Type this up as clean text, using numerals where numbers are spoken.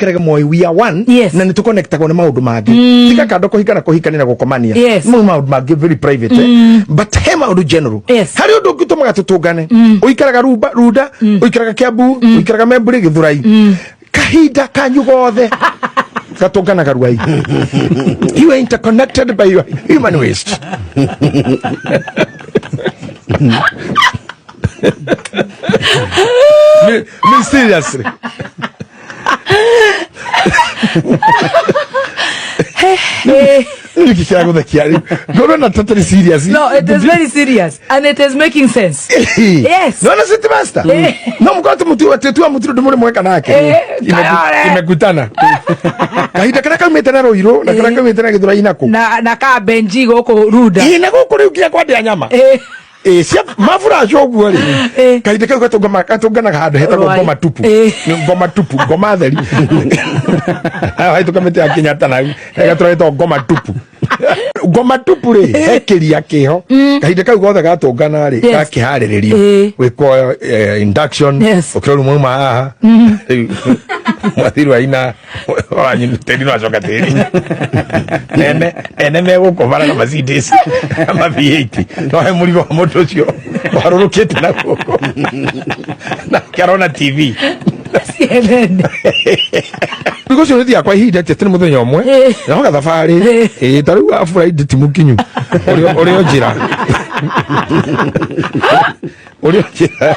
Kerega moĩ we are one. Na nĩ tũconnectagwo nĩ maũndũ mangĩ tiga kando kũhikana, kũhikania na gũkomania. Mau maũndũ mangĩ very private, eh? But he maũndũ general. Harĩ ũndũ ũngĩ ũtũmaga tũtũngane. Ũikaraga Rumba, Runda, ũikaraga Kiambu, ũikaraga Memburi, Gĩthũrai, kahinda kanyu gothe gatũnganaga Ruai. You are interconnected by your human waste. Me seriously. Nä kä gå thekia ngorwo na totally serious. No, it is very serious and it is making sense. Yes. Nona City Master no mkorwo tumutu tua mutiru ndumuri mweka nake. Kayore. Imekutana kahinda karia kaumite na Ruiru na karia kaumite na Githurai nako. Na ka Benji gũkũ Runda. Ĩ, na gũkũ rĩu nginya kwandĩa nyama. Ĩ cia maburaca ũguo rĩ, kahinda kau gatũnganaga handũ hetagwo Ngoma Tupu. Nĩ Ngoma Tupu, ngoma theri haitũka mĩtĩ ya Kenyatta na gatũra getagwo Ngoma Tupu. Ngoma Tupu rĩ, he kĩria kĩho kahinda kau gothe gatũngana rĩ, gakĩharĩrĩrio gwĩkwo induction. Ũkĩrora mauma haha rĩu mwathirwa ina wanyu tĩri no acoka tĩri ene ene megũkobara na Mercedes ama V8, no he mũrigo wa mũndũ ũcio warũrũkĩte na gũkũ na arona TV. CNN. Mũrigo ũcio nĩthiaga kwa ihinda atĩ nĩ mũthenya ũmwe naho gathabarĩ. Ĩĩ, ta rĩu abura ti mũkinyu ũrĩa njĩra ũrĩa njĩra.